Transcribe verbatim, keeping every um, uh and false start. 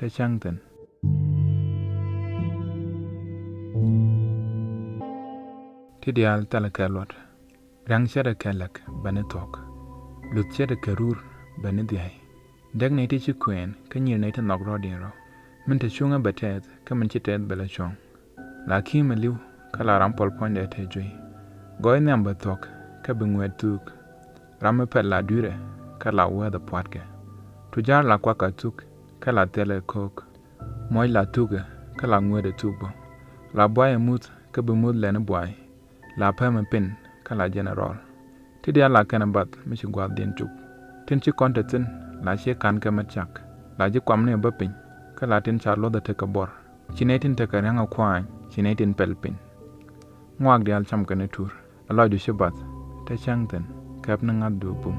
te cäŋ thi̱n. Ti diaal thilɛ kɛ luɔt. Ria̱ŋ ce̱tdɛ kɛ läk bɛ ni thuɔ̱k. Luth ce̱tdɛ kɛ rur bɛ ni dhiay. Däk nɛy ti ci kuɛɛn kä nyir nɛy ti nhɔk rɔɔdiɛn rɔ. Min te cuŋä bɛ tɛth kä min ci tɛth bɛ lɛ cuɔ̱ŋ. La ki̱i̱mɛ li̱w kä la ram puɔl puɔ̱nydɛ te juey. Gɔɔy nhiam bɛ thuɔ̱k kä bi ŋuɛɛt thuuk. Ram mi pɛl la dui̱rɛ kä la wääthɛ pua̱tkɛ. Tujaar la kuakä thuk kä la thilɛ ko̱o̱k. Muɔc la thukä kä la ŋuɛɛtdɛ thuk bä. La buayɛ muth kä bi muth lɛn i̱ buay. La pämɛ pin kä la jɛn ɛ rɔɔl. Ti diaal la kɛn ɛ bath mi ci gua̱a̱thdiɛn cop. Tin ci kɔn te thi̱n la ciɛ ka̱n kɛ mät cak. La ji̱ kuam ni ɛ bä piny kä la tin ca luɔth ɛ tekɛ buɔr. Ci nɛy tin tekɛ ria̱ŋ ɛ kua̱a̱ny ci nɛy tin pɛl piny. Ŋuak diaal cam kɛn ɛ tur. Ɛ lɔcdu ci bath te cäŋ thi̱n kɛp ni ŋa̱thdu bum.